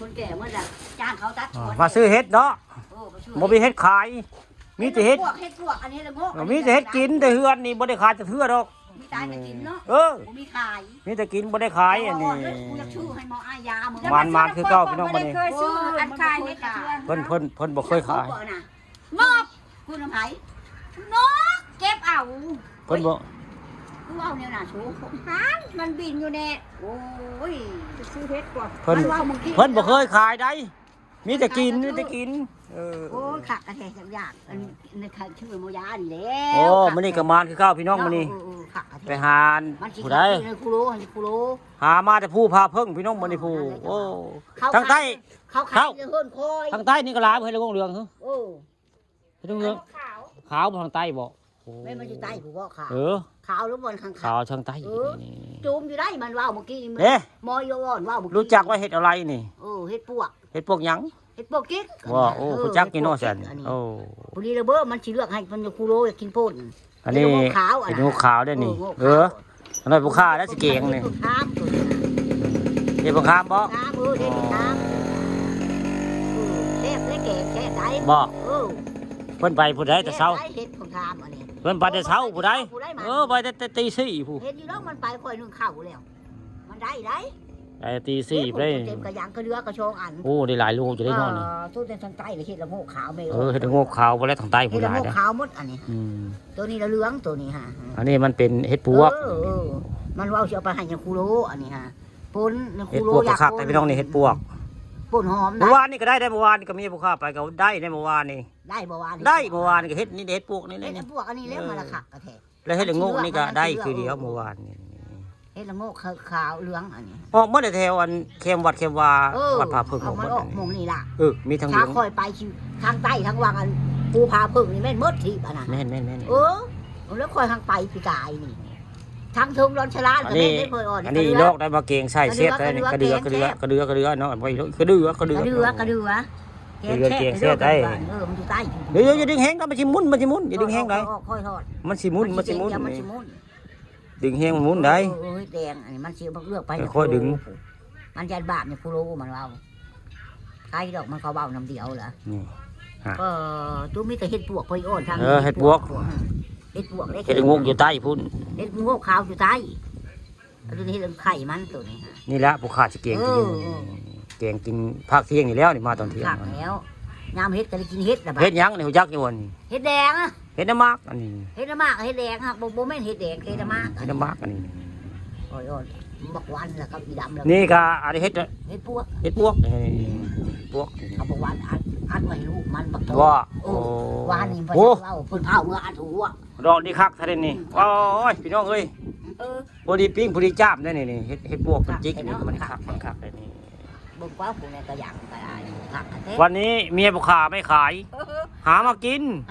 ຄົນແກ່ໝົດລະ ຈ້າງເຂົາຕັດສວນ ມາຊື້ເຫັດເນາະ ເອີ ມາຊື້ ບໍ່ມີເຫັດຂາຍ ມີແຕ່ເຫັດ ເຫັດປວກ ເຫັດປວກ ອັນນີ້ລະໂງກ ເອີ ມີແຕ່ເຫັດກິນ ແຕ່ເຮືອນນີ້ບໍ່ໄດ້ຂາຍຈັກເທື່ອດອກ ມີຕາຍແຕ່ກິນເນາະ ເອີ ບໍ່ມີຂາຍ ມີແຕ່ກິນ ບໍ່ໄດ້ຂາຍ ອັນນີ້ ກູຢາກຊື້ໃຫ້ໝໍອາຢາ ມານໆ ຄືເກົ່າ ພີ່ນ້ອງ ບັດນີ້ ເຄີຍຊື້ ເອີ ອັນຂາຍໃຫ້ກະເທື່ອ ເພິ່ນ ເພິ່ນ ເພິ່ນບໍ່ເຄີຍຂາຍ ງອບ ຄຸນນຳໃຜ ນົກເກັບເອົາ ເພິ່ນບໍ່ ຄືເວົ້າແນວນັ້ນ ໂອ້ ຫານມັນບິນຢູ່ແນ່ ໂອ້ຍ ຊື້ເຫັດກ່ອນ ເພິ່ນ ມັນເວົ້າມື້ກີ້ ເພິ່ນບໍ່ເຄີຍຂາຍໃດ ມີແຕ່ກິນ ມີແຕ່ກິນ ເອີ ໂອ້ຍ ຄັກກະແທ້ ຈັກຢ່າງ ອັນ ໃນຄັນຊື່ໂມຢານີ້ແຫຼະ ໂອ້ ຄັກ ມື້ນີ້ກະມານຄືເກົ່າ ພີ່ນ້ອງ ເນາະ ມື້ນີ້ ເອີ ເອີ ຄັກກະແທ້ ໄປຫາ ມັນຊິ ຜູ້ໃດ ໃນຄູໂລ ໃນຄູໂລ ຫາມາແຕ່ພູຜາເຜິ້ງ ພີ່ນ້ອງ ມື້ນີ້ພູ ອໍ ນັ້ນແຫຼະ ໂອ້ ເຂົາ ທາງໃຕ້ ຂາຍ ເຂົາຂາຍ ເຂົາ ເຮືອນຄອຍ ທາງໃຕ້ນີ້ກະຫຼາຍ ເຫັດລະໂງກເຫຼືອງ ເອີ ເຮັດເຫືອງຂາວ ຂາວບໍ່ ທາງໃຕ້ບໍ່ ໂອ້ ແມ່ນມັນຢູ່ໃຕ້ພຸ້ນບໍ່ຂາວ ເອີ ຂາວຫຼືບ່ອນຂ້າງຂາວ ຂາວທາງໃຕ້ ເອີ ນີ້ ຈູມຢູ່ໄດ໋ ມັນເວົ້າມື້ກີ້ ເດ້ ໝໍຢູ່ອ່ອນເວົ້າມື້ກີ້ ຮູ້ຈັກວ່າເຫັດອະໄລນີ້ ເອີ ເຫັດປວກ ເຫັດປວກຫຍັງ ເຫັດປວກກິກ ບໍ່ ໂອ້ ເອີ ຮູ້ຈັກຢູ່ເນາະ ເຫັດປວກກິກ ຊັ້ນ ອັນນີ້ ໂອ້ ພໍດີລະເບີ ມັນຊິເລືອກໃຫ້ມັນຢູ່ຄູໂລ ຢາກກິນໂພດ ອັນນີ້ ເຫັດລະໂງກຂາວ ອັນນັ້ນ ເຫັດລະໂງກຂາວເດ້ນີ້ ເອີ ເອີ ງອກຂາວ ອັນນັ້ນບໍ່ຄ່າແລ້ວຊິແກງນີ້ ເຫັດເຜິ້ງຂາມຕົວນີ້ ເຫັດເຜິ້ງຂາມບໍ່ ເຫັດເຜິ້ງຂາມ ເອີ ເຫັດເຜິ້ງຂາມ ເອີ ແຊບເດ້ແກງ ແຊບໄດ໋ ບໍ່ ເອີ ເພິ່ນໄປພຸ້ນໃດແຕ່ເຊົ້າ ແຊບໄດ໋ ເຫັດເຜິ້ງຂາມອັນນີ້ ເພິ່ນໄປແຕ່ເຊົ້າພຸ້ນໃດ ເພິ່ນໄປແຕ່ເຊົ້າ ເອີ ໄປແຕ່ ແຕ່ຕີສີ່ພຸ້ນ ເຫັນຢູ່ດອກ ມັນໄປຂ້ອຍໜຶ່ງເຂົ້າແລ້ວ ມັນໄດ້ໄດ໋ ໄປແຕ່ຕີສີ່ພຸ້ນ ເຕັມກະຍັງກະເຫຼືອກະຊອງອັນ ໂອ້ ໄດ້ຫຼາຍໂລຢູ່ເດ້ເນາະນີ້ ເອີ ສຸດແຕ່ທາງໃຕ້ລະເຫັດລະໂງກຂາວແມ່ ເອີ ເຫັດລະໂງກຂາວບໍ່ແລ້ວ ທາງໃຕ້ພຸ້ນຫຼາຍ ເຫັດລະໂງກຂາວໝົດອັນນີ້ ອືມ ໂຕນີ້ລະເຫຼືອງ ໂຕນີ້ຫາ ອັນນີ້ມັນເປັນເຫັດປວກ ເອີ ເອີ ມັນເວົ້າຊິເອົາໄປໃຫ້ຍາຄູໂລ ອັນນີ້ຫາ ປົນຍາຄູໂລ ເຫັດປວກ ຢາກ ຄັກໆ ເດ້ພີ່ນ້ອງນີ້ ເຫັດປວກ ປົນຫອມ ມື້ວານນີ້ກະໄດ້ ໄດ້ມື້ວານນີ້ກະມີຜູ້ຄ້າໄປກະໄດ້ ໄດ້ມື້ວານນີ້ ໄດ້ບໍ່ວານນີ້ ໄດ້ມື້ວານນີ້ກະເຫັດນີ້ ເຫັດປວກນີ້ ເຫັດ ເຫັດປວກອັນນີ້ແຫຼະ ເອີ ມັນລະຄັກກະແທ້ ແລ້ວເຫັດລະໂງກນີ້ກະໄດ້ຄືດຽວມື້ວານນີ້ ເຫັດລະໂງກຂາວເຫຼືອງອັນນີ້ ອອກໝົດແຖວອັນແຄມວັດແຄມວາ ເອີ ວັດຜາເຜິ້ງ ອອກໝົດ ອອກໝົດອັນນີ້ ໝ່ອງນີ້ລະ ເອີ ມີທັງເຫຼືອງ ຂ້ອຍໄປທາງໃຕ້ທາງວັງອັນພູຜາເຜິ້ງນີ້ແມ່ນໝົດທີບອັນນັ້ນ ແມ່ນໆໆ ເອີ ແລ້ວຂ້ອຍຫັ້ນໄປປີກາຍນີ້ ທາງເທິງດອນສະລານກະແມ່ນເດ້ ຂ້ອຍອ່ອນ ອັນນີ້ລອກໄດ້ມາແກງໃສ່ແຊບໄດ໋ ກະເດືອ ກະເດືອ ກະເດືອ ກະເດືອ ກະເດືອ ເນາະ ກະເດືອ ກະເດືອ ກະເດືອ ແກງແຊບ ກະເດືອ ກະເດືອ ເດືອ ເດືອ ແກງແຊບໄດ໋ ເອີ ມັນຢູ່ໃຕ້ ດຽວ ຢ່າດຶງແຮງ ມັນຊິໝຸນ ມັນຊິໝຸນ ຢ່າດຶງແຮງໄດ໋ ມັນຊິໝຸນ ມັນຊິໝຸນ ມັນຊິໝຸນ ດຶງແຮງມັນໝຸນໄດ໋ ເອີ ເອີ ແດງ ອັນນີ້ມັນຊິເລືອກໄປ ຄ່ອຍໆດຶງ ມັນຢ້ານບາບນີ້ ຄູໂລມັນເວົ້າ ໃຄດອກ ມັນເຂົາເວົ້ານຳດຽວລະ ນີ້ ເອີ ຕູ້ມີແຕ່ເຫັດປວກ ຂ້ອຍອ່ອນທາງ ເອີ ເຫັດປວກ ເຫັດປວກ ເຫັດລະໂງກຢູ່ໃຕ້ພຸ້ນ ເຫັດລະໂງກຂາວຢູ່ໃຕ້ ອັນນີ້ເຫັດໄຂ່ມັນໂຕນີ້ ນີ້ລະຜູ້ຂ້າຊິແກງກິນ ເອີ ແກງກິນພາກທ່ຽງນີ້ແລ້ວ ນີ້ມາຕອນທ່ຽງ ຄັກແລ້ວ ຍາມເຫັດກະໄດ້ກິນເຫັດລະບາດ ເຫັດຫຍັງນີ້ ຮູ້ຈັກຢູ່ບໍ່ນີ້ ເຫັດແດງ ເຫັດນາໝາກ ອັນນີ້ ເຫັດນາໝາກ ເຫັດແດງຫັ້ນ ບໍ່ ບໍ່ແມ່ນເຫັດແດງ ເຫັດນາໝາກ ເຫັດນາໝາກ ອັນນີ້ ໂອ້ຍໆ ບັກວັນລະກັບອີດຳລະ ນີ້ກະອັນນີ້ເຫັດ ເຫັດປວກ ເຫັດປວກ ເອີ ປວກ ເອົາບັກວັນອັດ ອັດໄວ້ໃຫ້ລູກມັນບັກໂຕ ວ່າ ໂອ້ ໂອ້ ວານນີ້ບໍ່ ໂອ້ ເອົາເພິ່ນພາເມືອອັດຫົວ ດອກນີ້ຄັກແທ້ນີ້ ອືມ ໂອ້ຍ ພີ່ນ້ອງເອີຍ ເອີ ພໍດີປີ້ງ ພໍດີຈ້າມໄດ໋ນີ້ ເຫັດ ເຫັດປວກເພິ່ນຈິກນີ້ ມັນຄັກ ມັນຄັກໄດ໋ນີ້ ເບິ່ງກວ່າຜູ້ໃດກະຢາກກະໄດ້ ຄັກແທ້ ວັນນີ້ເມຍບໍ່ຂ້າໄມ່ຂາຍ ເອີ ຫາມາກິນ